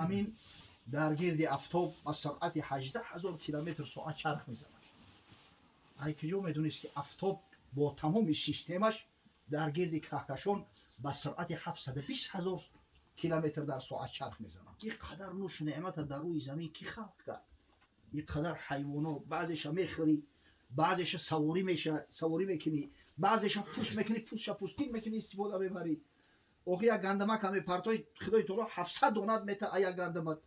Замин дар гирди афтоб ба суръати 18 000 километр соат чарх мезанад. Ай куҷо медонист, ки афтоб бо тамоми системаш дар гирди каҳкашон ба суръати 720 000 километр дар соат чарх мезанад? Ин қадар нӯшу неъмата дар рӯи замин кӣ халқ кард? Ин қадар ҳайвоно, баъзеша мехӯрӣ, баъзеша саворӣ меша, саворӣ мекунӣ, баъзеша пӯст мекунӣ, пӯстша пӯстин мекунӣ, истифода мебарӣ. Охи, як гандамака мепартои, Худои таоло 700 донат мета. А як гандамак,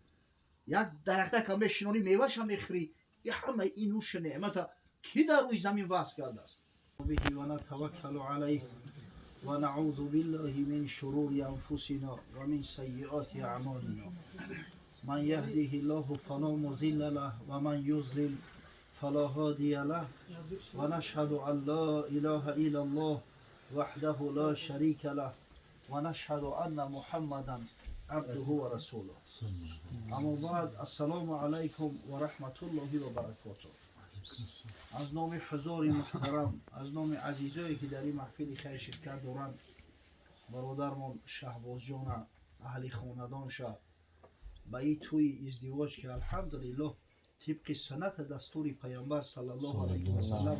як дарахтака мешинонӣ, меваша мехӯрӣ. И ҳамаи ин нӯшу неъмата кӣ дар рӯи замин васф кардааст? به ونتوكل عليه ونعوذ بالله من شرور أنفسنا ومن سيئات أعمالنا. من يهده الله فلا مضل له ومن يضلل فلا هادي له. ونشهد أن لا إله إلا الله وحده لا شريك له ونشهد أن محمدا عبده ورسوله. أما بعد، السلام عليكم ورحمة الله وبركاته. Аз номи ҳузури муҳтарам, аз номи азизое, ки дар ин маҳфили хайр ширкат доранд, бародармон Шаҳбозҷона, аҳли хонадонша ба ин тӯи издивоҷ, ки алҳамдулиллоҳ тибқи суннати дастури Паямбар саллаллоҳу алайҳи васалам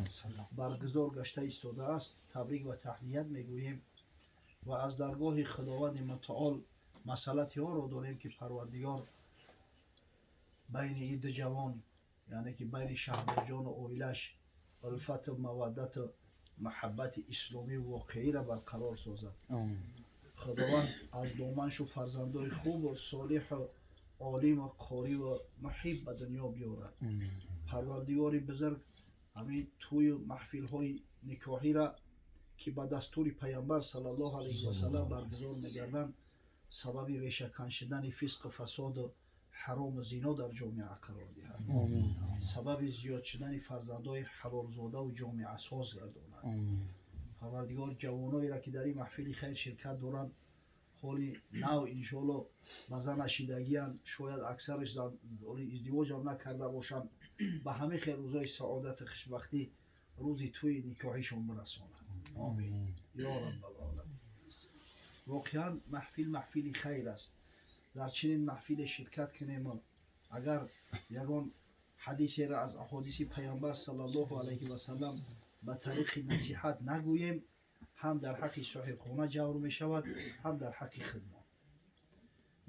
баргузор гашта истодааст, табрик ва таҳният мегӯем ва аз даргоҳи Худованди Мутаол масъалати онро дорем, ки Парвардигор байни ин ду ҷавон, яъне ки байни Шаҳбозҷону оилаш, улфату маваддату маҳаббати исломию воқеиро барқарор созад. Худованд аз доманшу фарзандои хубу солиҳу олиму қориву муҳиб ба дунё биёрад. Парвардигори бузург ҳамин тӯю маҳфилҳои никоҳира, ки ба дастури Паямбар саллаллоҳу алайҳи васалам баргузор мегарданд, сабаби решакан шудани фисқу фасоду ҳарому зино дар ҷомеа қарор диҳад, сабаби зиёд шудани фарзандои ҳалолзодаву ҷомеасоз гардонад. Парвардигор ҷавоноеро, ки дар ин маҳфили хайр ширкат доранд, ҳоли нав иншоалло ба зан ашидагиянд, шояд аксараш издивоҷам накарда бошанд, ба ҳамин хел рӯзои саодату хушбахтӣ, рӯзи тӯи никоҳишон бирасонад. Омин ё раббалоламин. Воқеан, маҳфил маҳфили хайр аст. Дар чунин маҳфиле ширкат кунему агар ягон ҳадисеро аз аҳодиси Паямбар саллаллоҳу алайҳи васалам ба тариқи насиҳат нагӯем, ҳам дар ҳаққи соҳибхона ҷавр мешавад, ҳам дар ҳаққи худмон.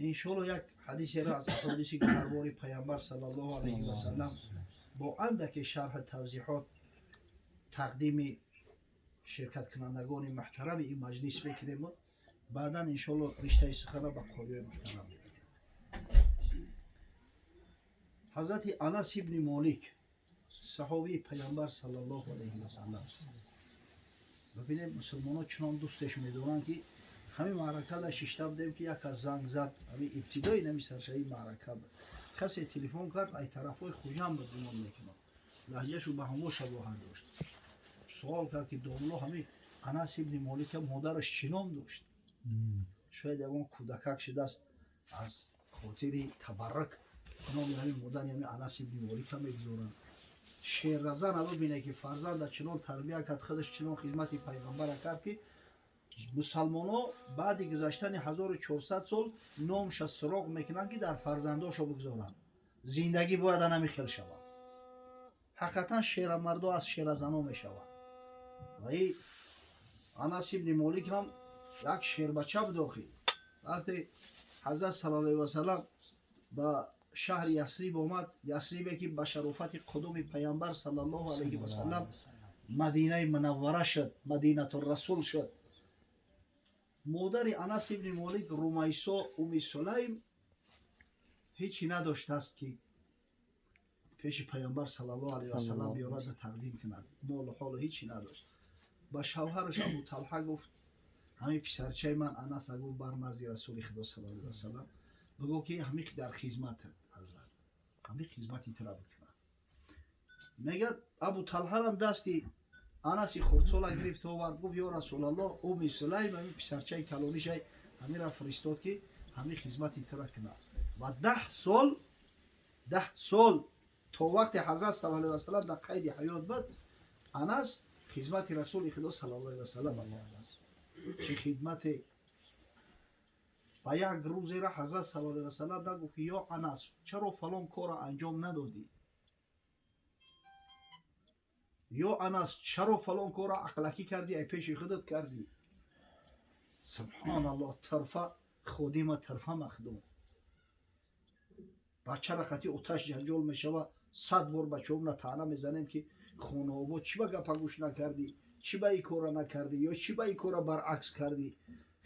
Иншоалло, як ҳадисеро аз аҳодиси гуҳарбори Паямбар саллаллоҳу алайҳи васалам бо андаке шарҳу тавзеҳот тақдими ширкаткунандагони муҳтарами ин маҷлис мекунему баъдан иншоалло риштаи сухана ба қориёи муҳтарам медиҳем. Ҳазрати Анас ибни Молик, саҳобии Паямбар саллаллоҳу алайҳи васалам, бибинем, мусулмонҳо чунон дӯстеш медоранд, ки ҳамин маъракада шишта будем, ки як кас занг зад. Ҳамин ибтидои нами саршавии маърака буд, касе телефон кард, ай тарафҳои Хуҷанд буд, гумон мекунам, лаҳҷашу ба ҳамо шабоҳат дошт. Суол кард, ки домло, ҳамин Анас ибни Молика модараш чӣ ном дошт? Шояд ягон кӯдакак шудааст, аз хотири табаррук номи ҳамин модари ҳамин Анас ибни Молика мегузоранд. Шерразана бибине, ки фарзанда чунон тарбия кард, худаш чунон хизмати пайғамбара кард, ки мусалмонҳо баъди гузаштани 1400 сол номша суроғ мекунанд, ки дар фарзандошо бигузоранд. Зиндагӣ бояд анами хел шавад. Ҳақиқатан, шерамардо аз шеразано мешаванд. Ва и Анас ибни Молик ҳам як шербача буд. Охир, вақте ҳазрат саллаллоҳу алайҳи васалам ба шаҳри Ясриб омад, Ясрибе, ки ба шарофати қудуми Паямбар саллаллоҳу алайҳи васалам Мадинаи Мунаввара шуд, Мадинатуррасул шуд, модари Анас ибни Молик Румайсо, Уми Сулайм, ҳечи надоштааст, ки пеши Паямбар саллаллоҳу алайҳи васалам биёрада тақдим кунад. Молу ҳолу ҳечи надошт. Ба шавҳараш Абу Талҳа гуфт: «Ҳамин писарчаи ман Анаса», гуфт, «бар назди Расули Худо саллаллоҳу алайҳи васалам бигӯ, ки ҳамин дар хизматат, ҳазрат, ҳамин хизмати тура бикунад». Мегӯяд, Абу Талҳарам дасти Анаси хурдсола гирифт, овард, гуфт: «Ё Расулаллоҳ, Уми Сулайм ҳамин писарчаи калонишай ҳамира фиристод, ки ҳамин хизмати тура кунад». Ва 10 сол, 10 сол, то вақте ҳазрат саллаллоҳу алайҳи васалам дар қайди ҳаёт буд, Анас хизмати Расули Худо саллаллоҳу алайҳи васалам кардааст. Чӣ хидмате! Ва як рӯзера ҳазрат саллаллоҳу алайҳи васаллам нагуфт, ки ё Анас, чаро фалон корро анҷом надодӣ? Ё Анас, чаро фалон корро ақлакӣ кардӣ, ай пеши худат кардӣ? Субҳоналлоҳ, тарфа ходима, тарфа махдум. Бачара қати оташ ҷанҷол мешава, 100 бор бачаҳомна таъна мезанем, ки хонаобод чӣ ба гапа гӯш накардӣ, чӣ ба ин кора накардӣ ё чӣ ба ин кора баръакс кардӣ.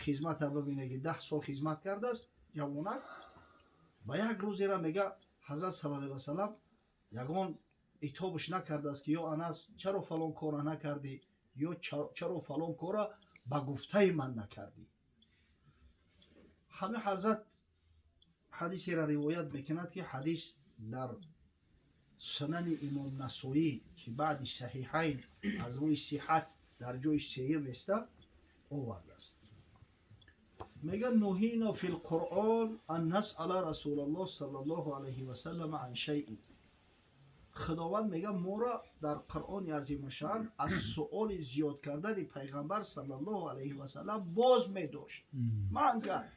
Хизмата бибине, ки 10 сол хизмат кардааст ҷавонак. Ба як рӯзера мега, ҳазрат саллаллоҳу алайҳи васаллам ягон итобаш накардааст, ки ё Анас, чаро фалон кора накардӣ ё чаро фалон кора ба гуфтаи ман накардӣ. Ҳама ҳазрат ҳадисеро ривоят мекунад, ки ҳадис дар Сунани Имом Насоӣ, ки баъди Саҳиҳайн аз рӯи сиҳат дар ҷои сеюм еста, овардааст. Мега: نهينا في القرآن أن نسأل رسول الله صلى الله عليه وسلم عن شيء. Худованд, мега, моро дар Қуръони азимушшаън аз суоли зиёд кардани пайғамбар саллаллоҳу алайҳи васаллам боз медошт, манъ кард.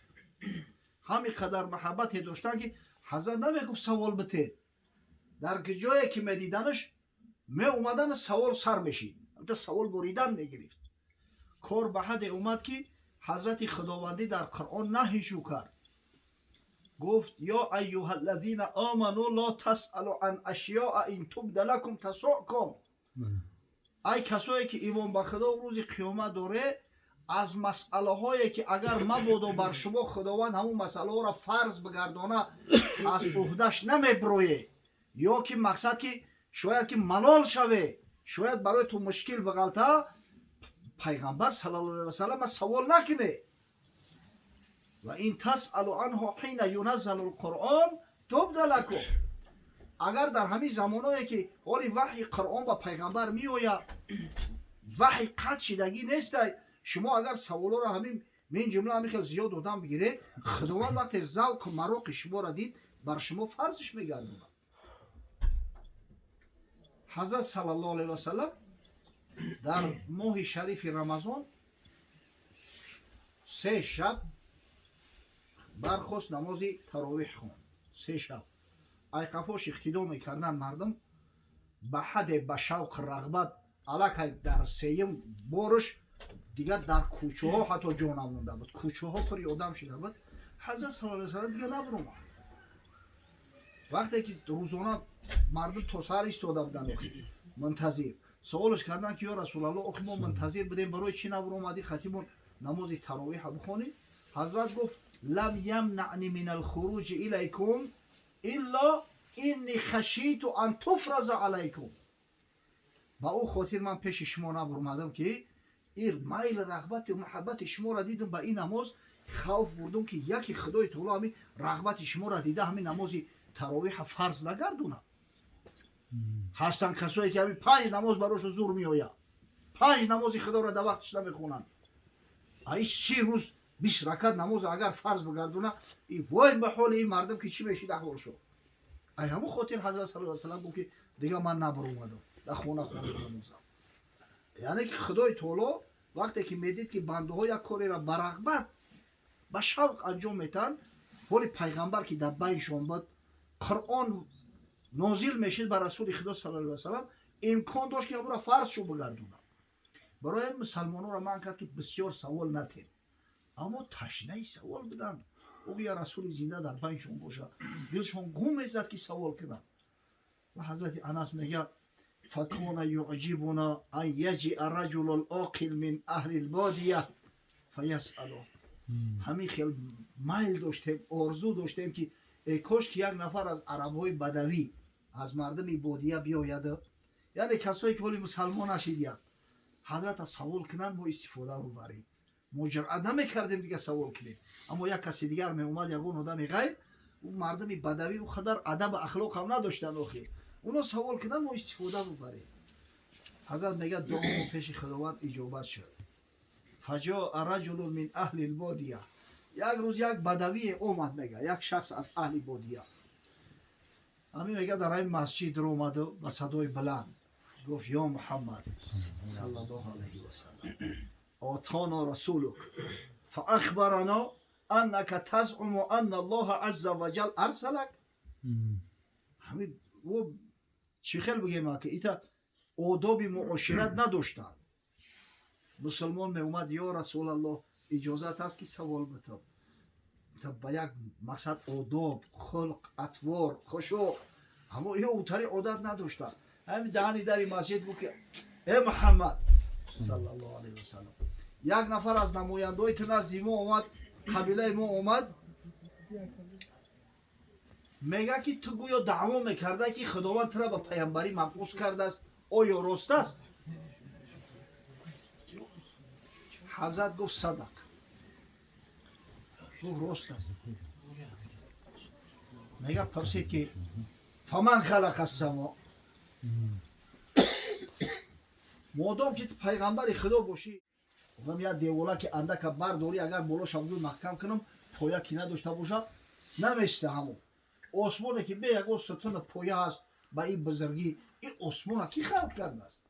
Ҳамин қадар маҳаббате доштанд, ки ҳазрат намегуфт савол битед. Дар ҷое ки медиданаш, меомадан, савол сар мешид, савол буридан мегирифт. Кор ба ҳадде омад, ки ҳазрати худовандӣ дар Қуръон наҳишу кард, гуфт: يا أيها الذين آمنوا لا تسألوا عن أشياء إن تبد لكم تسؤكم. Ай касое ки имон ба Худо, рӯзи қиёмат доре, аз масъалаҳое ки агар мабодо бар шумо Худованд ҳамун масъалаҳоро фарз бигардона, аз уҳдаш намеброє ё ки мақсад ки шояд ки малол шаве, шояд барои ту мушкил бағалта, пайғамбар саллаллоҳу алайҳи васаллам савол накуне. وإن تسألوا عنها حين ينزل القرآن تبد لكم. Агар дар ҳамин замоное ки ҳоли ваҳйи Қуръон ба пайғамбар меояд, ваҳй қатъ шидагӣ нестай, шумо агар саволоро ҳамин мин ҷумла ҳамин хел зиёд одам бигире, Худованд вақте завқу мароқи шуморо дид, бар шумо фарзиш мегардонад. Ҳазрат саллаллоҳу алайҳи васаллам дар моҳи шарифи Рамазон 3 шаб бархост, намози таровиҳ хонд 3 шаб. Айқафош иқтидо мекарданд мардум ба ҳадде, ба шавқ, рағбат, аллакай дар сеюм борш дигар дар кӯчаҳо ҳатто ҷо намонда буд, кӯчаҳо пури одам шуда буд. Ҳазрат саллаллоҳу алайҳи васаллам дигар набуромад. Вақте ки рӯзона мардум то саҳар истода буданд, охи мунтазир, саволш карданд, ки ё Расулаллоҳ, охи мо мунтазир будем, барои чӣ набуромадӣ, хатимон намози таровиҳа бихонӣ? Ҳазрат гуфт: لم يمنعني من الخروج إليكم إلا إني خشيت أن تفرض عليكم. Ба ӯ хотир ман пеши шумо набуромадам, ки ир майл, рағбати, муҳаббати шуморо дидум ба ин намоз, хавф бурдум, ки яки Худои таоло ҳамин рағбати шуморо дида, ҳамин намози таровиҳа фарз нагардонад. Ҳастанд касое ки ҳамин панҷ намоз барошу зур меояд, панҷ намози Худоро дар вақтиш намехонанд. Ай 30 рӯз 20 ракат намоз агар фарз бигардона, и вой ба ҳоли ин мардум, ки чӣ мешид аҳволшо. Ай ҳамон хотир ҳазрат саллаллоҳу алайҳи васаллам гуфт, ки дигар ман набаромадам, дар хона хондам намозам. Яъне ки Худои таоло вақте ки медид, ки бандаҳо як кореро ба рағбат, ба шавқ анҷом метаҳанд, ҳоли пайғамбар ки дар байншон буд, Қуръон нозил мешид ба расули Худо саллаллоҳу алайҳи васаллам, имкон дошт, ки ҳамонро фарз шу бигардонад. Барои мусалмононро манъ кард, ки бисёр савол натед. Аммо ташнаи савол буданд. Ӯ я расули зинда дар байншон бошад, дилшон гум мезад, ки савол кунанд. Ва ҳазрати Анас мегӯяд: فكان يعجبنا أن يجيء رجل العاقل من أهل البادية فيسأل. Ҳамин хел майл доштем, орзу доштем, ки э кош ки як нафар аз арабҳои бадавӣ, аз мардуми бодия биёяд, яъне касое ки ҳоли мусалмон нашидиянд, ҳазрата савол кунанд, мо истифода бубарем. Мо ҷуръат намекардем дига савол кунем, аммо як каси дигар меомад, ягон одами ғайр, ӯ мардуми бадавӣ, ӯ қадар адабу ахлоқ ҳам надоштанд, охир оно савол кунанд, мо истифода бубарем. Ҳазрат мегӯяд: дуомо пеши Худованд иҷобат шуд. فجاء رجل من أهل البادية. Як рӯз як бадавие омад, мега, як шахс аз аҳли бодия. Ҳамин, мега, дар ҳамин масҷид омаду ба садои баланд гуфт: يا محمد صلى الله عليه وسلم، أتانا رسولك فأخبرنا Аннака тазъуму анна Аллоҳа азза ва ҷал арсалак. Ҳамин чӣ хел бигем, ки ита одоби муошират надоштанд. Мусулмон меомад: ё Расулаллоҳ, иҷозат аст ки савол битам? Ба як мақсад одоб, хулқ, атвор, хушӯъ, аммо ё утари одат надоштанд. Ҳамин даҳани дари масҷид буд ки э Муҳаммад саллаллоҳу алайҳи васаллам, як нафар аз намояндаҳои ту назди мо омад, қабилаи мо омад, мега ки ту гӯё даъво мекарда ки Худованд тура ба паямбарӣ мабъус кардааст, оё рост аст? Ҳазрат гуфт: садақ. Гуфт: рост аст. Мега пурсид ки фаман халақа ссамо, модом ки ту пайғамбари Худо бошӣ, одам як девола ки андака бардорӣ, агар болоша буду маҳкам кунам, поя ки надошта боша, намеиста. Ҳамон осмоне ки бе ягон сутуна поя ҳаст, ба ин бузургӣ, ин осмона кӣ халқ кардааст?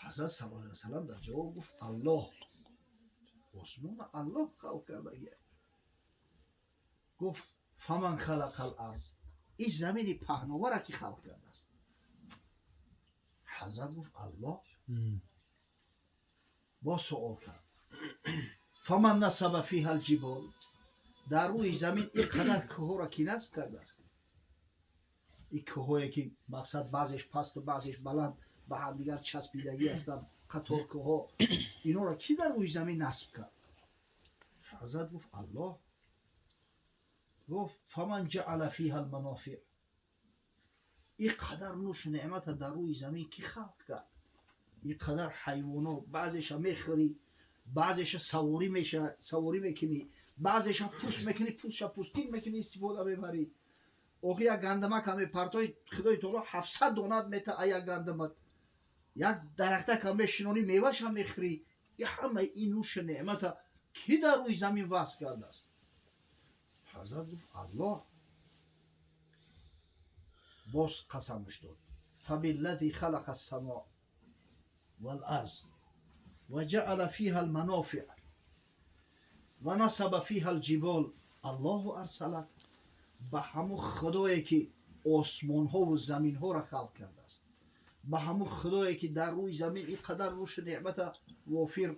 Ҳазрат саллаллоҳу алайҳи васаллам дар ҷавоб гуфт: Аллоҳ. Осмона Аллоҳ халқ кардагия. Гуфт: фаман халақал арз, ин замини паҳновара кӣ халқ кардааст? Ҳазрат гуфт: Аллоҳ. Боз суол кард: фаман насаба фиҳа алҷибол, дар рӯи замин ин қадар кӯҳҳоро кӣ насб кардааст? Ин кӯҳҳое ки мақсад баъзеш пасту баъзеш баланд ба ҳамдигар часпидагӣ ҳастанд, қатор кӯҳҳо, инҳоро кӣ дар рӯи замин насб кард? Ҳазрат гуфт: Аллоҳ. Гуфт: фаман ҷаала фиҳа алманофиъ, ин қадар нӯшу неъмата дар рӯи замин кӣ халқ кард? Ин қадар ҳайвоно, баъзеша мехӯрӣ, баъзеша саворӣ мекунӣ, баъзеша пӯст мекунӣ, пӯстша пӯстин мекунӣ, истифода мебарӣ. Охи як гандамака мепартои, Худои таоло 700 донат мета а як гандамак. Як дарахтака мешинонӣ, меваша мехӯрӣ. И ҳамаи ин нӯшу неъмата кӣ дар рӯи замин васл кардааст? Ҳазрат гуфт: Аллоҳ. Боз қасамаш дод: фабиллази халақа ссамо валарз ва ҷаала фиҳа алманофиъ ва насаба фиҳа алҷибол Аллоҳу арсалак. Ба ҳамун Худое ки осмонҳову заминҳоро халқ кардааст, ба ҳамун Худое ки дар рӯи замин ин қадар рӯшу неъмата вофир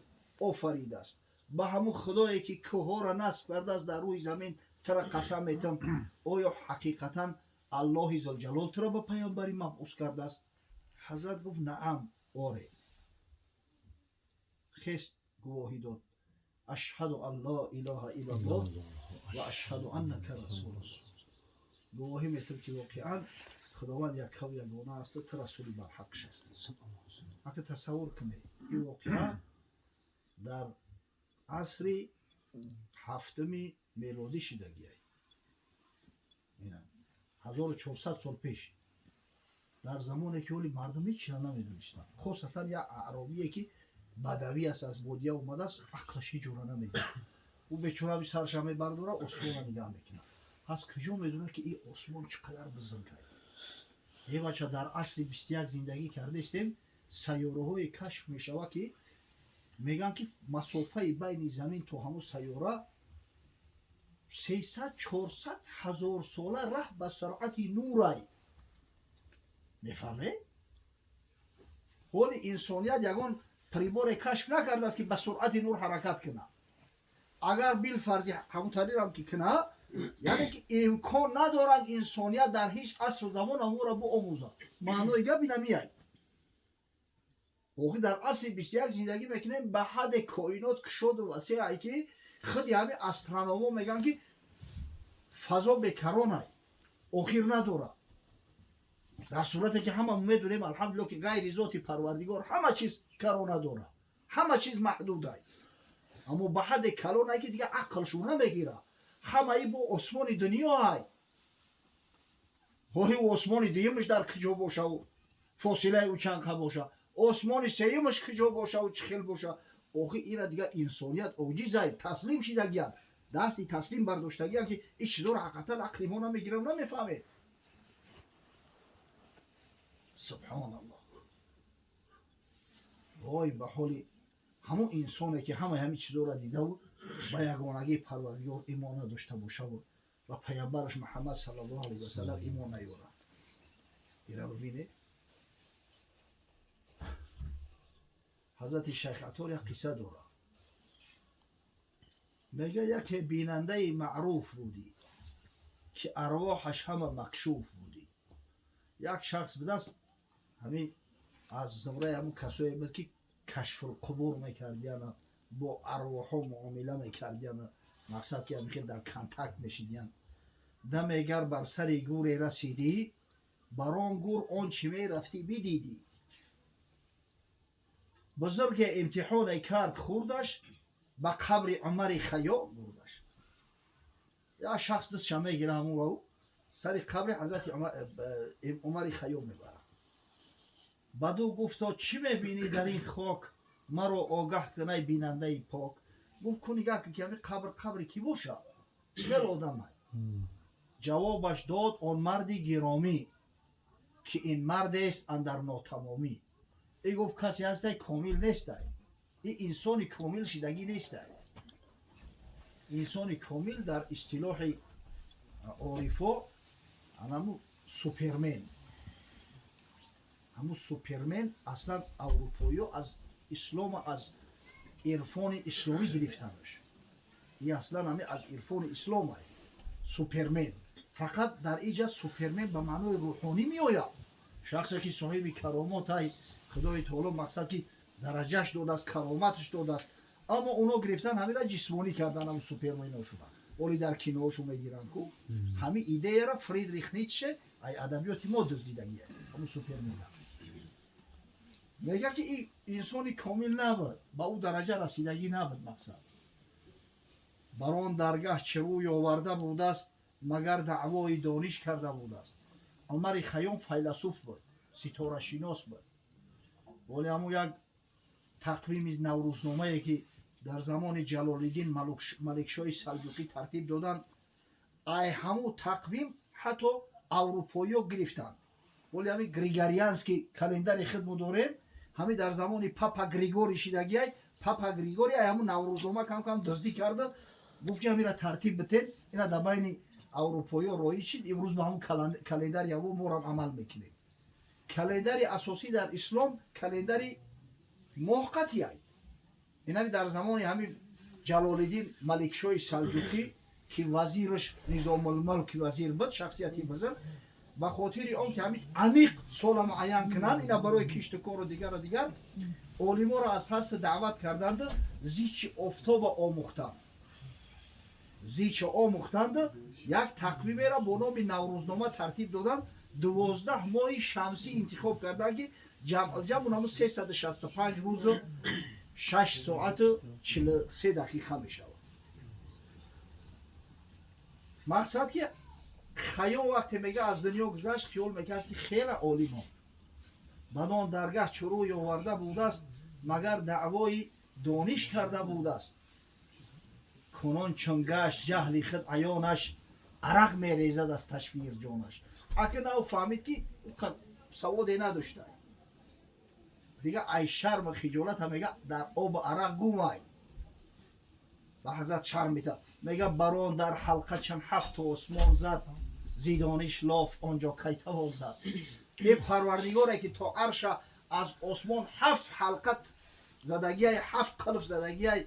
офаридааст, ба ҳамун Худое ки кӯҳҳоро насб кардааст дар рӯи замин, тура қасам метам, оё ҳақиқатан Аллоҳи зулҷалол туро ба паёмбарӣ мабъус кардааст? Ҳазрат гуфт: наам, оре. Хест, гувоҳӣ дод: ашҳаду ан ло илоҳа иллаллоҳ ва ашҳаду аннака расулуллоҳ. Гувоҳӣ метам ки воқеан Худованд яккаву ягона асту ту расули барҳақш ҳастӣ. Ака, тасаввур кунед, ин воқеа дар асри ҳафтуми мелодӣ шидагиай, 1400 сол пеш, дар замоне ки ҳоли мардум ҳеҷ чиза намедонистанд, хосатан як аъробие ки бадавӣ аст, аз бодия омадааст, ақлаш ҳеҷ ҷора намедонад. Ӯ бечора сарша мебардора, осмонро нигаҳ мекунад. Пас куҷо медонад ки ин осмон чӣ қадар бузург аст? Е бача, дар асри 21 зиндагӣ кардаистем, сайёраҳое кашф мешавад ки мегӯянд ки масофаи байни замин то ҳамун сайёра 300-400 ҳазор сола раҳ ба суръати нурай. Мефаҳмед? Ҳоли инсоният ягон приборе кашф накардааст ки ба суръати нур ҳаракат кунад. Агар билфарзи ҳамун тарирам ки кунад, яъне ки имкон надорад инсоният дар ҳеҷ асру замон ҳамонро биомӯзад. Маънои гап инамияй. Охи дар асри 21 зиндагӣ мекунем, ба ҳадде коинот кушоду васеъ ки худи ҳамин астрономо мегӯянд ки фазо бекаронай, охир надорад. Дар сурате ки ҳама медонем, алҳамдулилло, ки ғайри зоти Парвардигор ҳама чиз карона дорад, ҳама чиз маҳдудай, аммо ба ҳадде калонай ки дигар ақлшу намегирад. Ҳамаи бо осмони дунёай, ҳоли осмони дуюмаш дар куҷо бошаву фосилаи ӯ чанд қа боша, осмони сеюмаш куҷо бошаву чӣ хел боша? Охи ира дигар инсоният оҷизай, таслим шидагиян, дасти таслим бардоштагиян ки ин чизоро ҳақиқатан ақли мо намегирам, намефаҳмед. Субҳоналлоҳ, вой ба ҳоли Ҳамон инсоне ки ҳамаи ҳамин чизоро дидаву ба ягонагии Парвардигор имон надошта бошаву ба паямбараш Муҳаммад саллаллоҳу алайҳи васаллам имон наёрад. Ира бибинед, ҳазрати Шайх Атор як қисса дорад. Мега, яке бинандаи маъруф будӣ, ки арвоҳаш ҳама макшуф будӣ. Як шахс будааст, ҳамин аз зумраи ҳамун касое буд, ки кашфулқубур мекардияна, бо арвоҳҳо муомила мекардияна, мақсад ки ҳамихел дар контакт мешидиян. Дамегар бар сари гуре расидӣ, бар он гур он чӣ мерафтӣ бидидӣ. Бузурге имтиҳоне кард хурдаш, ба қабри Умари Хайём бурдаш. Як шахс дустша мегира, ҳамонро сари қабри ҳазрати Умари Хайём мебарад. Баъду гуфто: «Чӣ мебинӣ дар ин хок? Маро огаҳ кунай, бинандаи пок». Гуфт: «Ку, нигаҳ кун, ки ҳамин қабр қабри кӣ бошад, чӣ хел одамай?» Ҷавобаш дод он марди гиромӣ, ки ин мардест андар нотамомӣ. И гуфт: «Касе ҳастай, комил нестай, и инсони комил шидагӣ нестай». Инсони комил дар истилоҳи орифо анаму супермен. Ҳамун супермен аслан аврупоиё аз ислома, аз ирфони исломӣ гирифтанаш. И аслан ҳами аз ирфони ислом ай супермен. Фақат дар иҷа супермен ба маънои рӯҳонӣ меояд, шахсе ки соҳиби каромотай, Худои таоло мақсад ки дараҷаш додааст, кароматаш додааст. Аммо оно гирифтан ҳамира ҷисмонӣ кардан, ҳам супермено шудан. Оли дар киноошо мегиранд ку. Ҳамин идеяра Фридрих Ницше ай адабиёти мо дуздидагия. Ҳамун супермена мега, ки ин инсони комил набуд, ба ӯ дараҷа расидагӣ набуд. Мақсад, бар он даргаҳ чӣ рӯй оварда будааст, магар даъвои дониш карда будааст. Умари Хайём файласуф буд, ситорашинос буд. Вале ҳамун як тақвими наврӯзномае, ки дар замони Ҷалолиддин Маликшоҳи Салҷуқӣ тартиб доданд, ай ҳамун тақвим ҳатто аврупоиё гирифтанд. Вале ҳамин григорианский календари худ мо дорем, ҳамин дар замони папа Григорий шидагиай. Папа Григорий ай ҳамун наврӯзнома кам кам дуздӣ карда, гуфт, ки ҳамира тартиб битен. Ина дар байни аврупоиё роиҷ шид. Имрӯз ба ҳамун календари ҳаво морам амал мекунем. Календари асосӣ дар ислом календари моҳқатиай. Инами дар замони ҳамин Ҷалолиддин Маликшоҳи Салҷуқӣ, ки вазираш Низомулмулк вазир буд, шахсияти бузург, ба хотири он ки ҳамин аниқ сола муайян кунанд, ина барои кишту кору дигару дигар, олиморо аз ҳар се даъват карданду зичи офтоба омӯхтанд. Зичи омӯхтанду як тақвимеро бо номи наврӯзнома тартиб доданд. 12 моҳи шамсӣ интихоб карданд, ки ҷамъ ҳамун 365 рӯзу 6 соату 43 дақиқа мешавад. Мақсад ки Хайём вақте мега аз дунё гузашт, хиёл мекард, ки хеле олимо. Бад он даргаҳ чӣ рӯй оварда будааст, магар даъвои дониш карда будааст. Кунун чун гашт ҷаҳли худ аёнаш, арақ мерезад аз ташвир ҷонаш. Акна ӯ фаҳмид, ки саводе надошта. Дига ай шарму хиҷолата мега дар обу арақ гумай. Ба ҳазрат шарм мета. Мега, барон дар ҳалқа чун ҳафту осмон зад, зи дониш лоф онҷо кай тавон зад? Е Парвардигоре, ки то арша аз осмон ҳафт ҳалқа задагиай, ҳафт қилф задагиай,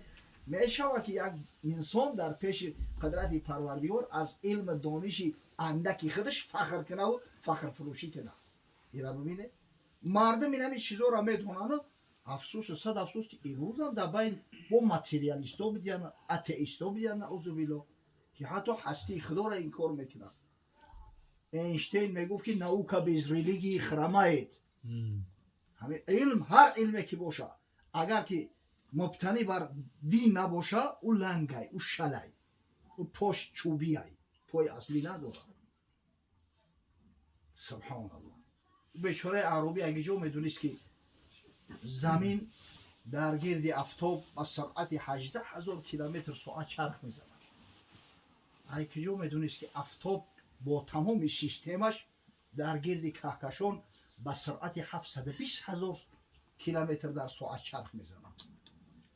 мешавад, ки як инсон дар пеши қудрати Парвардигор аз илму дониши андаки худаш фахр кунаву фахрфурӯшӣ кунад? Ира бибине, мардум инами чизоро медонану афсӯсу сад афсӯс, ки имрӯзам дар байн бо материалистҳо бидиян, атеистҳо бидиян, наузубилло, ки ҳатто ҳастии худоро инкор мекунанд. Эйнштейн мегуфт, ки наука без религии хромает. Ҳамин илм, ҳар илме ки боша, агар ки мубтанӣ бар дин набоша, ӯ лангай, ӯ шалай, ӯ пош чӯбиай, пои аслӣ надорад. Субҳоналлоҳ. Бечораи аъробӣ аги ҷо медонист, ки замин дар гирди афтоб ба суръати 18 000 километр соат чарх мезанад. Ай киҷо медонист, ки афтоб бо тамоми системаш дар гирди каҳкашон ба суръати 720 000 километр дар соат чарх мезанад.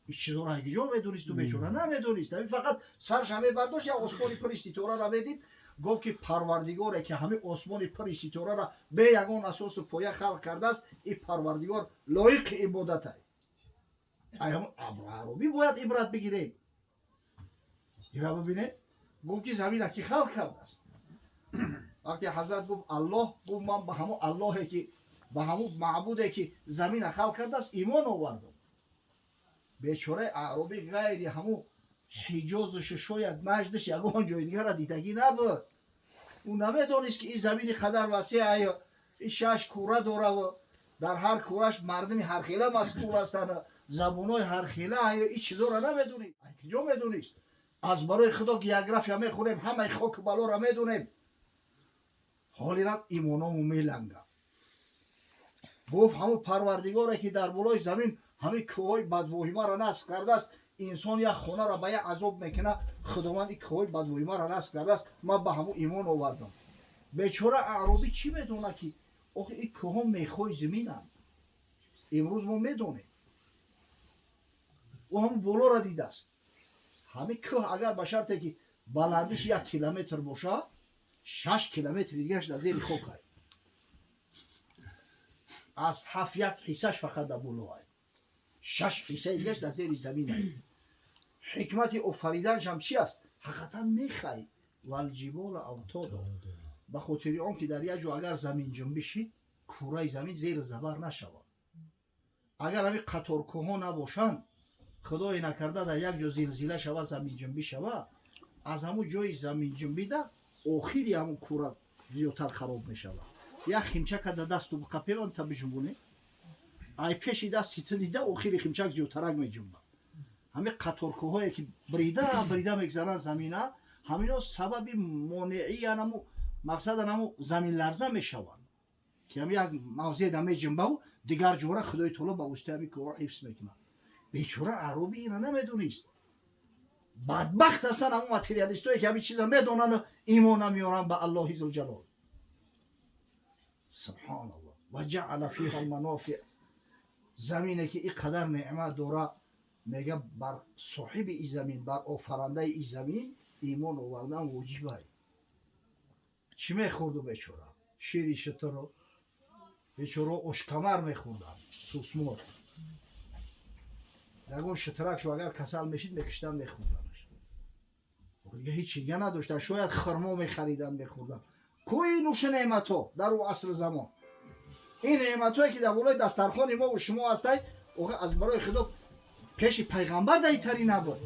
Ин чизоро ҳагиҷо медонисту бечора намедонист. Ҳамин фақат сарша мебардошт, як осмони пури ситорара медид, гуфт ки парвардигоре ки ҳамин осмони пури ситорара бе ягон асосу поя халқ кардааст, ин парвардигор лоиқи ибодатай. Ай ҳамн аъробӣ бояд ибрат бигирем. Ира бибинед, гуфт ки замина ки халқ кардааст. Вақте ҳазрат гуфт Аллоҳ, гуфт ман ба ҳамун Аллоҳе ки ба ҳамун маъбуде ки замина халқ кардааст имон овардам. Бечораи аъробӣ ғайри ҳамун Ҳиҷозушу шояд Наҷдиш ягон ҷои дигара дидагӣ набуд. Ӯ намедонист ки ин замини қадар васеъ, ин шаш кура дораву дар ҳар кураш мардуми ҳархела маскун ҳастанд, забонҳои ҳархела. Ин чизоро намедонист. Киҷо медонист? Аз барои худо география мехӯрем, ҳамаи хоку балоро медонем. Ҳолира имоному меланга. Гуфт ҳамун парвардигоре ки дар болои замин ҳамин кӯҳҳои бадвоҳимаро насб кардааст, инсон як хонаро ба як азоб мекунад, худованд ин кӯҳҳои бадвоҳимаро насб кардааст, ман ба ҳамун имон овардам. Бечора аъробӣ чӣ медонад ки охи ин кӯҳҳо мехҳои заминанд? Имрӯз мо медонем. Ӯ ҳамун болоро дидааст. Ҳамин кӯҳ агар ба шарте ки баландиш 1 километр бошад, 6 километри дигараш дар зери хокай. Аз ҳафт як ҳиссаш фақат дар болоай, шаш ҳиссаи дигараш дар зери заминай. Ҳикмати офариданашам чи аст? Ҳақиқатан мехай والجبال أوتادا, ба хотири он ки дар як ҷо агар замин ҷунбишид, кураи замин зери забар нашавад. Агар ҳамин қаторкӯҳҳо набошанд, худое накарда дар як ҷо зилзила шавад, заминҷунбӣ шавад, аз ҳамун ҷои заминҷунбида охири ҳамун кура зиёдтар хароб мешавад. Як химчака да дасту қапеван та биҷунбонӣ, ай пеши дасти ту дида охири химчак зиёдтарак меҷунбад. Ҳамин қаторкӯҳое ки брида брида мегзаранд замина, ҳамино сабаби монеъи анаму мақсадан ҳаму заминларза мешаванд, ки ҳам як мавзеъ да меҷунбаву дигар ҷора худои таоло ба воситаи ҳамин кӯҳҳо ҳифз мекунад. Бечора аъробӣ ина намедонист. Бадбахт ҳастанд ҳамун материалистое ки ҳамин чиза медонанд, имон намеоранд ба Аллоҳи зулҷалол. Субҳоналлоҳ. وجعل فيها المنافع. Замине ки ин қадар неъмат дора, мега бар соҳиби ин замин, бар офарандаи ин замин имон овардан воҷибай. Чӣ мехӯрду бечора? Шири шутуру бечора ошкамар мехӯрданд, сусмор. Ягон шутракшу агар касал мешид, мекиштан, мехӯрданаш. Дига ҳеҷ чига надоштан. Шояд хурмо мехаридан, мехӯрдан. Кӯи нӯши неъматҳо дар ӯ асри замон, ин неъматҳое ки дар болои дастархони мо шумо ҳастай, аз барои худо пеши пайғамбар даитарӣ набуд.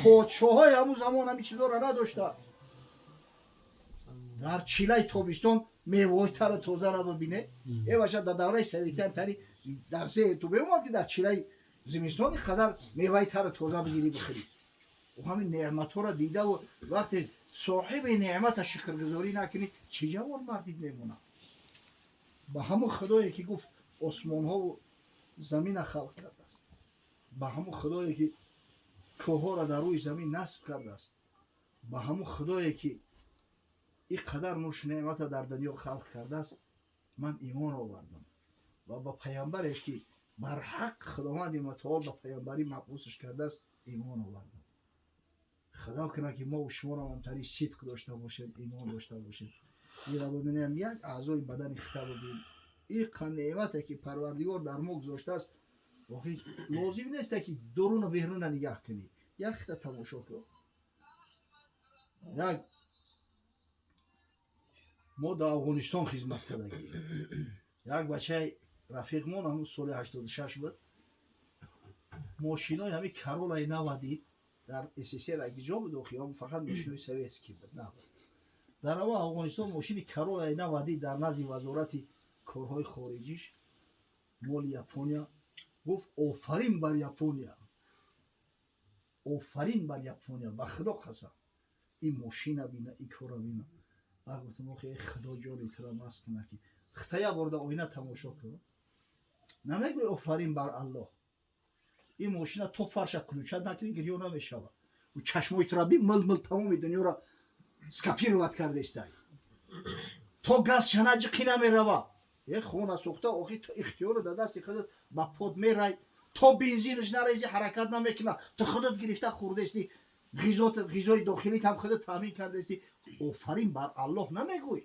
Подшоҳои ҳамун замон ҳамин чизоро надошта. Дар чилаи тобистон мевоҳои тару тозаро бибине. Э баша, дар давраи советиам тари дар се ту беомад ки дар чилаи зимистон ин қадар меваи тару тоза бигирӣ, бихӯрӣ. Ҳамин неъматҳоро дидаву вақте соҳиби неъмата шукргузорӣ накунӣ, чӣ ҷавон мардид мемонад? Ба ҳамун худое ки гуфт осмонҳову замина халқ кардааст, ба ҳамун худое ки кӯҳҳоро дар рӯи замин насб кардааст, ба ҳамун худое ки ин қадар нӯши неъмата дар дунё халқ кардааст, ман имон овардам ва ба паямбареш ки барҳақ худованди мутаол ба паямбарӣ мабусш кардааст, имон овардам. Худо кунад ки мо шуморо ҳамтари сидқ дошта бошем, имон дошта бошем. Ира бибинем, як аъзои бадани хита бибин. Иқа неъмате ки парвардигор дар мо гузоштааст, охи лозим несте ки дуруну беруна нигаҳ кунӣ, як хита тамошо кун. Як мо дар Афғонистон хизмат кардагӣ, як бачаи рафиқмон ҳамун соли 86 буд, мошинои ҳамин Королаи нава дид. Дар СССР ҷо буд, охи фақат мошинои советский буд, набуд. Дар ҳамо Афғонистон мошини Королаи нава дид дар назди вазорати корҳои хориҷиш, моли Япония. Гуфт: «Офарин бар Япония, офарин бар Япония, ба худо қасам, ин мошина бина, ин кора бина». Ба гуфтам: «Охи, э худо ҷони тура маст куна, ки хита як бор дар оина тамошо кун, намегӯй офарин бар Аллоҳ? Ин мошина то фарша включать накунӣ, гирё намешавад. Чашмои тура би, мил мил тамоми дунёро скопировать кардестай, то газ шанаҷиқӣ намерава. Е хона сӯхта, охи ту ихтиёру дар дасти худат ба под мерай». То бензинаш нарези, ҳаракат намекунад. Ту худат гирифта хӯрдести, ғизои дохилит ҳам худат таъмин кардести, офарин бар Аллоҳ намегӯй?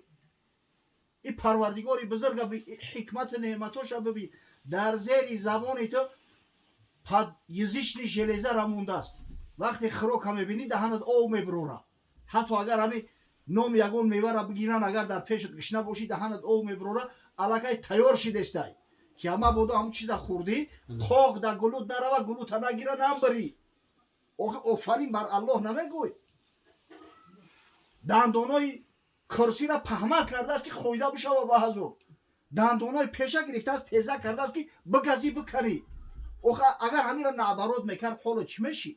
И Парвардигори бузурга, ҳикмату неъматоша бибин. Дар зери забони ту подъязычный железа мондааст. Вақте хӯрока мебинӣ, даҳанат об мебурора. Ҳатто агар ҳамин номи ягон мевара бигиранд, агар дар пешат гишна бошӣ, даҳанат об мебурора. Аллакай тайёр шидестай, ки ҳама бодо ҳамун чиза хӯрдӣ, қоқ да гулут нарава, гулута нагира, намбирӣ. Офарин бар Аллоҳ намегӯй? Дандонои курсира паҳма кардааст, ки хӯйда бишава ба ҳазур. Дандонои пеша гирифтааст, теза кардааст, ки бигазӣ, биканӣ. Охи, агар ҳамира наоборот мекард, ҳоло чӣ мешӣ?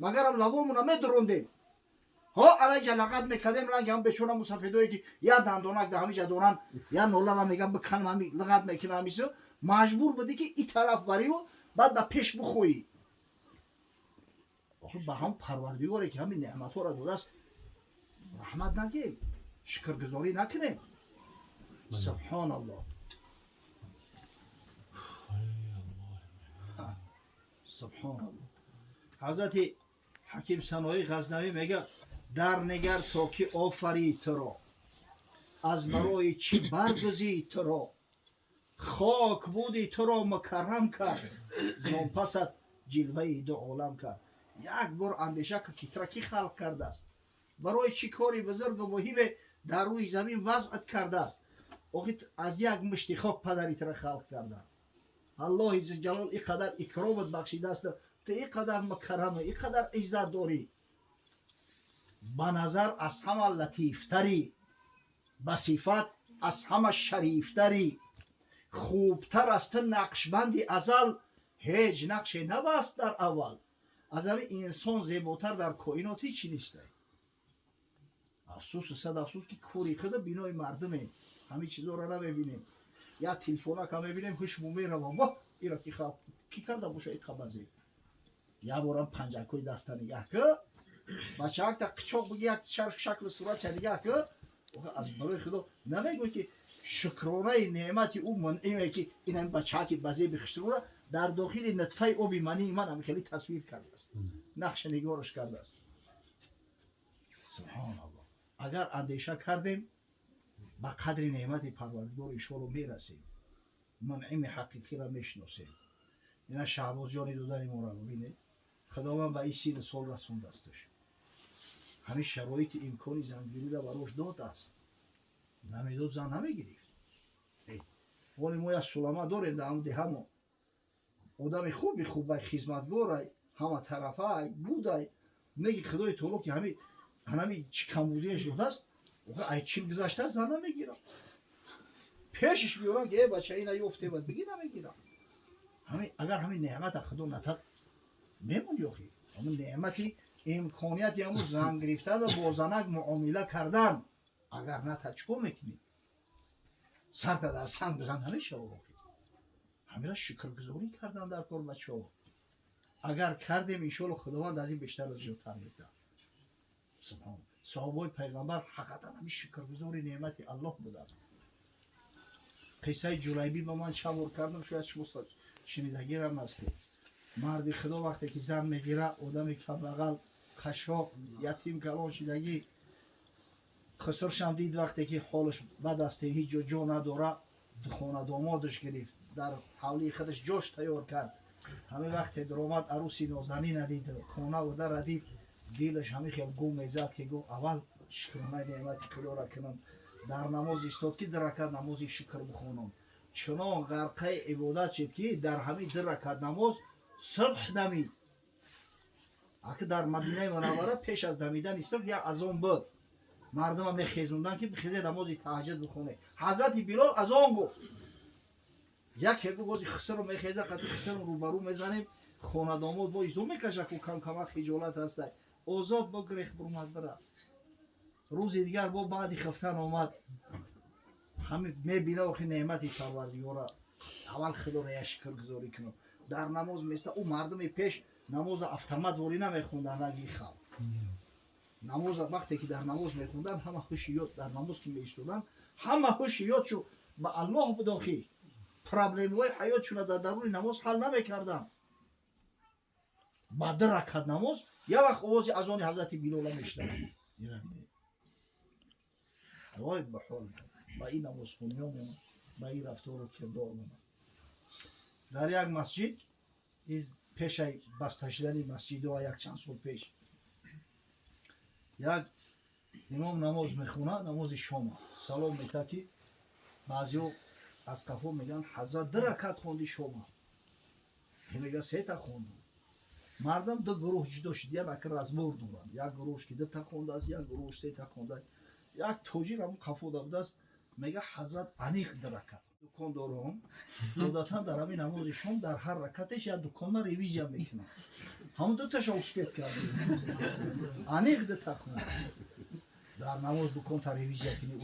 Магарам лавомуна медурондем, ҳо, анаҷа лағат мекардем, ранги ҳам бечора мусафедое, ки я дандонак да ҳамиҷа доран, я нолара меган, биканам, ҳами лағат мекунам. Ҳамисо маҷбур будӣ, ки и тараф бариву баъд ба пеш бихоҳӣ. Охи, ба ҳам Парвардигоре, ки ҳамин неъматҳоро додааст, раҳмат нагем, шукргузорӣ накунем? Субҳоналлоҳ, субҳоналлоҳ. Ҳазрати Ҳаким Саноӣ Ғазнавӣ мега: «Дар нигар, то ки офарид туро, аз барои чӣ баргузид туро. Хок буди, туро мукаррам кард, зон пасат ҷилваи ду олам кард». Як бор андеша, ки тура кӣ халқ кардааст, барои чӣ кори бузургу муҳиме дар рӯи замин вазъат кардааст. Охи, аз як мушти хок падари тура халқ карданд. Аллоҳи зулҷалол ин қадар икромат бахшидааст, ту ин қадар мукаррама, ин қадар иззат дорӣ, ба назар аз ҳама латифтарӣ, ба сифат аз ҳама шарифтарӣ. Хубтар аз ту нақшбанди азал ҳеҷ нақше набаст дар аввал. Аз ҳамин инсон зеботар дар коинот ҳечи нестай. Афсӯсу сад афсӯс, ки кори худа бинои мардумем, ҳамин чизоро намебинем. Як телефонака мебинем, ҳушму меравам: воҳ, ира ки халқ кӣ карда боша и қабазе? Як борам панҷакҳои даста нигаҳ ки, бачаакта қичоқ биги, як шаклу суратша нигаҳ ки. Аз барои Худо намегӯй, ки шукронаи неъмати ӯ мунъиме, ки ин бачааки ба зеби хушрура дар дохили нутфаи оби мании ман ҳам хеле тасвир кардааст, нақша нигораш кардааст? Субҳоналлоҳ. Агар андеша кардем, ба қадри неъмати Парвардигор иншоалло мерасем, мунъими ҳақиқиро мешиносем. Ина Шаҳбозҷони додари моро бибинед. Худованд ба ин сину сол расондасташ, ҳамин шароити имкони зангириро барош додааст. Намедод, зан намегирифт. Воли мо як сулама дорем дар ҳам деҳамо, одами хуби хубай, хизматгорай, ҳама тарафай будай. Неги Худои таоло, ки ҳами ҳанами чӣ камбудиаш додааст, ай 40 гузаштааст, зан намегирам. Пешиш биёрам, ки э бача, ина ёфте, бад биги, намегирам. Ҳамин агар ҳамин неъмата Худо натад, мемонӣ? Охи, ҳамин неъмати имконияти ҳамун зан гирифтану бо занак муомила кардан агар натад, чӣ кор мекунӣ? Сарта дар санг бизан, намешава. Охи, ҳамира шукргузорӣ кардан дар кор, бачаҳо. Агар кардем, иншоалло, Худованд аз ин бештару зиёдтар медиҳад. Субҳон. Саҳобаи пайғамбар ҳақиқатан ҳамин шукргузори неъмати Аллоҳ буданд. Қиссаи Ҷулайбӣ ба ман чанд бор кардам, шояд шумо шунидагирам ҳастед. Марди Худо вақте ки зан мегира, одами камбағал, қашшоқ, ятим калон шидагӣ. Хусуршам дид, вақте ки ҳолаш бад аст, ҳеҷ ҷо ҷо надора, хонадомодаш гирифт, дар ҳавлии худаш ҷош тайёр кард. Ҳамин вақте даромад, аруси нозанина дид, хонаву дара дид, дилаш ҳамин хел гум мезад, ки гуфт: «Аввал шукронаи неъмати Худоро кунам». Дар намоз истод, ки ду ракат намози шукр бихонам. Чунон ғарқаи ибодат шид, ки дар ҳамин ду ракат намоз субҳ дамид. Аки дар Мадинаи Мунаввара пеш аз дамидани субҳ як азон буд, мардума мехезонданд, ки бихезе, намози таҳаҷҷуд бихоне. Ҳазрати Билол азон гуфт. Яке гуфт: «Бози хисру мехеза, қати хисру рӯбарӯ мезанем, хонадомод бо изо мекаша ку, камкамак хиҷолат ҳастай». Озод бо грех бурмад, бирафт. Рӯзи дигар бо баъди хифтан омад, ҳами мебина: охи, неъмати Парвардигора, аввал Худоро як шукргузорӣ кунам. Дар намоз места. Ӯ мардуми пеш намоза автомат ворӣ намехонданд, раги халқ. Намоза вақте ки дар намоз мехонданд, ҳама ҳуши ёд, дар намоз ки меистоданд, ҳама ҳуши ёдшу ба Аллоҳ буд. Охи, проблемаҳои ҳаётшуна дар даруни намоз ҳал намекарданд. Ба ду ракат намоз як вақт овози азони ҳазрати Билола мешунавад. Вой ба ҳол ба ин намозхониҳо мемон, ба ин рафтору кирдор мемон. Дар як масҷид пешаи баста шудани масҷидҳо, як чанд сол пеш, як имом намоз мехонад, намози шома, салом мета, ки баъзеҳо аз қафо мегӯянд: «Ҳазрат, ду ракат хонди шома?» Мега: «Сета хондам». Мардам ду гурӯҳ ҷудо шуд, як разбор доранд: як гурӯҳш ки дута хондааст, як гурӯҳш сета хондааст. Як тоҷир ҳамун қафода будааст, мега: «Ҳазрат, аниқ ду ракат». Дукондорон одатан дар ҳамин намози шом дар ҳар ракатеш як дуконма ревизия мекунанд. Ҳамун дуташа успеть кард, аниқ дута хонд. Дар намоз дуконта ревизия кунӣ,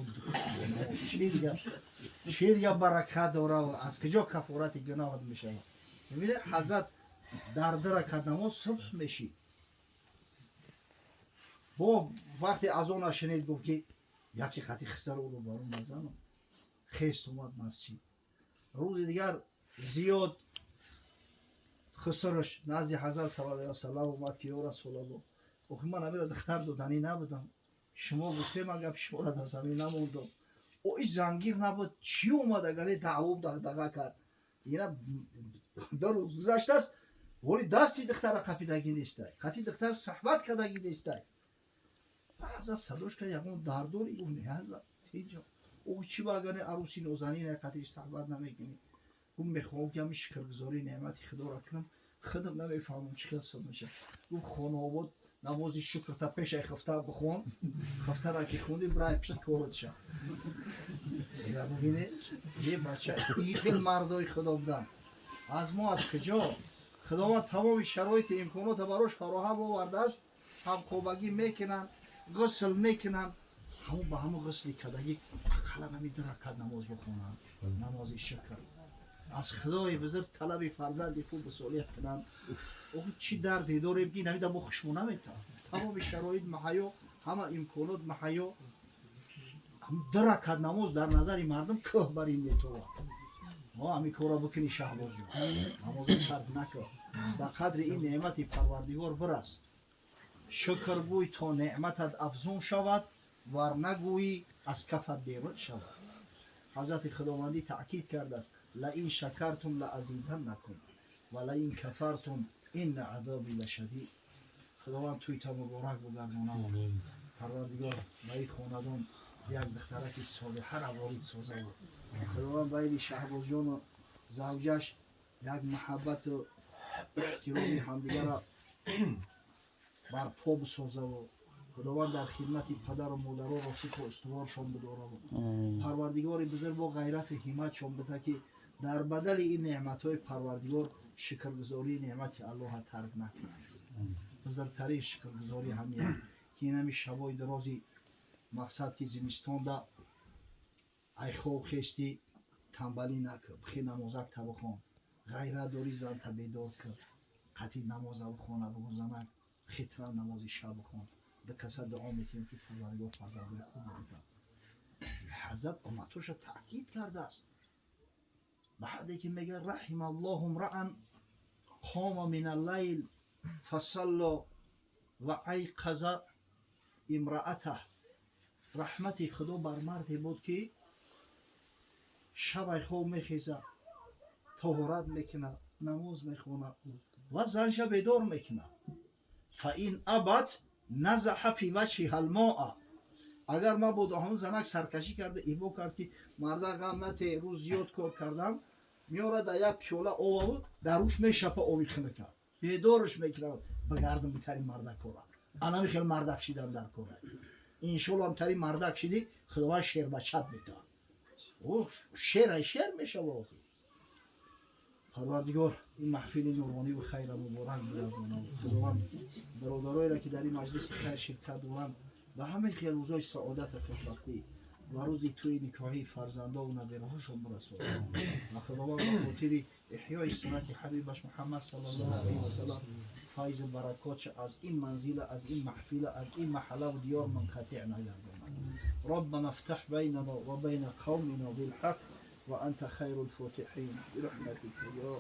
чи дига баракат дора? Аз куҷо кафорати гуноҳат мешавад? Мебинед, ҳазрат дар ду ракат намоз субҳ мешид. Бо вақте азона шунид, гуфт ки яке хати хисар ӯро барон назанам. Хест, омад масҷид. Рӯзи дигар зиёд хусураш назди ҳазрат саллаллоҳу алайҳи васаллам омад, ки: «Ё Расулаллоҳ, охи ман амира духтар доданӣ набудам, шумо гуфтем, ман гапи шуморо дар замин намондам. О, и зангир набуд, чӣ омад, агаре даъво дағдаға кард? Ина ду рӯз гузаштааст, воли дасти духтара қапидагӣ нестай, хати духтар суҳбат кардагӣ нестай». Ҳазрат садош кард: «Ягон дардорӣ?» Гуфт: «Не, ҳазрат, ҳеҷ». О, чӣ ба агар арӯси нозанин қатиш суҳбат намекунӣ? Гуфт: «Мехоҳам ки ҳамин шукргузории неъмати худоро кунам, худам намефаҳмам чӣ хел суб мешавад». Гуфт: «Хонаобод намози шукрта пешай хифта бихон, хифтара ки хунди, бирай пишти корот ша». Ира бубине, е бача, ин хел мардои худо буданд. Аз мо аз куҷо? Худованд тамоми шароити имконота барош фароҳам овардааст, ҳамхобагӣ мекунанд, ғусл мекунанд, ҳамун ба ҳамун ғусли кардагӣ ақаллан ҳамин ду ракат намоз бихонанд, намози шукр, аз худои бузург талаби фарзанди хубу солеҳ кунанд. Охи, чӣ дарде дорем, ки инамида мо хушмо наметавон? Тамоми шароит маҳаё, ҳама имконот маҳаё, ду ракат намоз дар назари мардум кӯҳ бар ин метовад. Мо ҳамин корро бикунӣ, Шаҳбозҷон, намозро тарк накун, ба қадри ин неъмати Парвардигор бирас, шукргӯй, то неъматат афзун шавад, вар нагӯӣ, аз кафат берун шавад. Ҳазрати худовандӣ таъкид кардааст: «لئن شكرتم لأزيدنكم ولئن كفرتم إن عذابي لشديد». Худованд тӯйта муборак бугардонад. Парвардигор ба ин хонадон як духтараки солиҳара ворид созад. Худованд байни Шаҳбозҷону завҷаш як муҳаббату эҳтироми ҳамдигара барпо бисозаву Худованд дар хидмати падару модаро росиху устуворшон бидораву Парвардигори бузург бо ғайрату ҳимматшон бида, ки дар бадали ин неъматҳои Парвардигор шукргузории неъмати Аллоҳа тарк накунанд. Бузургтарин шукргузорӣ ҳамия, ки инами шабои дарози мақсад, ки зимистонда ай хоб хестӣ, тамбалӣ накун, бихе намозак та бихон. Ғайрат дорӣ, занта бедор кун, қатъи намоза бихона, бугӯ: «Занак, хитра намози шаб бихон». Ду каса дуо мекунем, ки Парвардигор фарзандои хуб бидиҳад. Ҳазрат умматоша таъкид кардааст ба ҳадде ки мегӯяд: «رحم الله امرأ قام من الليل فصلى وأيقظ امرأته». Раҳмати Худо бар марде буд, ки шабай хоб мехезад, тоҳорат мекунад, намоз мехонад ва занша бедор мекунад. «فإن أبت نضح في وجهها الماء». Агар мабодо ҳамун занак саркашӣ карда, ибо кард, ки марда ғам нате, рӯз зиёд кор кардам, меорад дар як пиёла оваву дар рӯш мешапа оби хинака, бедорш мекунад. Ба гардум битари мардак кора, анами хел мардак шидан дар кора. Иншолло, ҳамтари мардак шидӣ, Худованд шербачат метавад, шерай шер мешава охи. Парвардигор ин маҳфили нурониву хайра муборак бигардонад. Худованд бародароеро, ки дар ин маҷлиси хайр ширкат доранд, ба ҳамаи хел рӯзои саодату хушбахтӣ ва рӯзи тӯи никоҳии фарзандову набираҳошон бирасонад ва Худованд ба хотири эҳёи суннати ҳабибаш Муҳаммад саллаллоҳу алайҳи васалам файзу баракотша аз ин манзила, аз ин маҳфила, аз ин маҳаллаву диёр мунқатиъ нагардонад. ربنا افتح بيننا وبين قومنا بالحق وأنت خير الفاتحين برحمتك يا